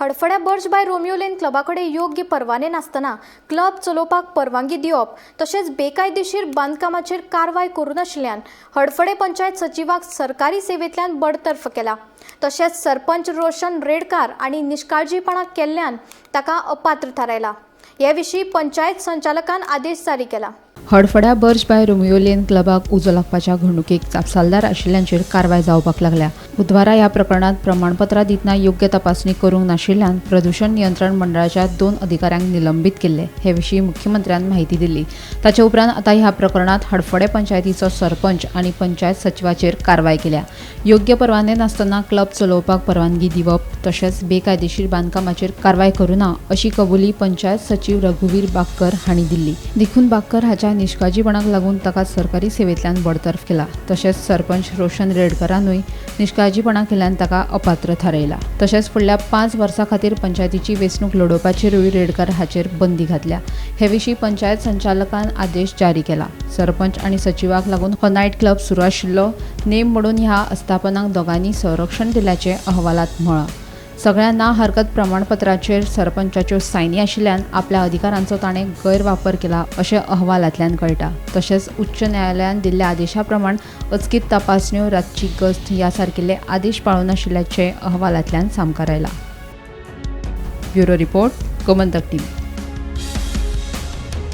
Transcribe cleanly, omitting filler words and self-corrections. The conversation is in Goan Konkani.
हडफड्या बर्च बाय रोमियो लेन क्लबा कडेन योग्य परवाने नासतना क्लब चलोवपाक परवानगी दिवप तशेंच बेकायदेशीर बांदकामाचेर कारवाय करूं नाशिल्ल्यान हडफडे पंचायत सचिवाक सरकारी सेवेंतल्यान बडतर्फ केला. तशेंच सरपंच रोशन रेडकार आनी निश्काळजीपणा केल्ल्यान ताका अपात्र थारायला. हे विशीं पंचायत संचालकान आदेश जारी केला. हडफड्या बर्च बाय रोमियो लेन क्लबाक उजो लागपाच्या घडणुकेक जापसालदार आशिल्ल्यांचेर कारवाय जावपाक लागल्या. बुधवारा ह्या प्रकरणांत प्रमाणपत्रां दितना योग्य तपासणी करूंक नाशिल्ल्यान प्रदूषण नियंत्रण मंडळाच्या 2 अधिकाऱ्यांक निलंबीत केल्ले. हे विशीं मुख्यमंत्र्यान म्हायती दिल्ली. ताचे उपरांत आतां ह्या प्रकरणांत हडफडें पंचायतीचो सरपंच आनी पंचायत सचिवाचेर कारवाय केल्या. योग्य परवाने नासतना क्लब चलोवपाक परवानगी दिवप तशेंच बेकायदेशीर बांदकामाचेर कारवाय करूना अशी कबुली पंचायत सचीव रघुवीर बागकर हांणी दिल्ली. देखून बागकर हाच्या निश्काळजीपणाक लागून ताका सरकारी सेवेंतल्यान बडतर्फ केला. तशेंच सरपंच रोशन रेडकरानूय निश्काळजीपणा केल्ल्यान ताका अपात्र थारयला. तशेंच फुडल्या 5 वर्सां खातीर पंचायतीची वेंचणूक लडोवपाचेरूय रेडकर हाचेर बंदी घातल्या. हे विशीं पंचायत संचालकान आदेश जारी केला. सरपंच आनी सचिवाक लागून हो नायट क्लब सुरू आशिल्लो. नेम मोडून ह्या आस्थापनाक दोगांनी संरक्षण दिल्याचें अहवालांत म्हळां. सगळ्या ना हरकत प्रमाणपत्राचेर सरपंचाच्यो सायनी आशिल्ल्यान आपल्या अधिकारांचो ताणें गैरवापर केला अशें अहवालांतल्यान कळटा. तशेंच उच्च न्यायालयान दिल्ल्या आदेशा प्रमाण अचकीत तपासण्यो, रातची गस्त ह्या सारकिल्ले आदेश पाळूनाशिल्ल्याचें अहवालांतल्यान सामकार आयलां. Bureau report, Gomantak TV.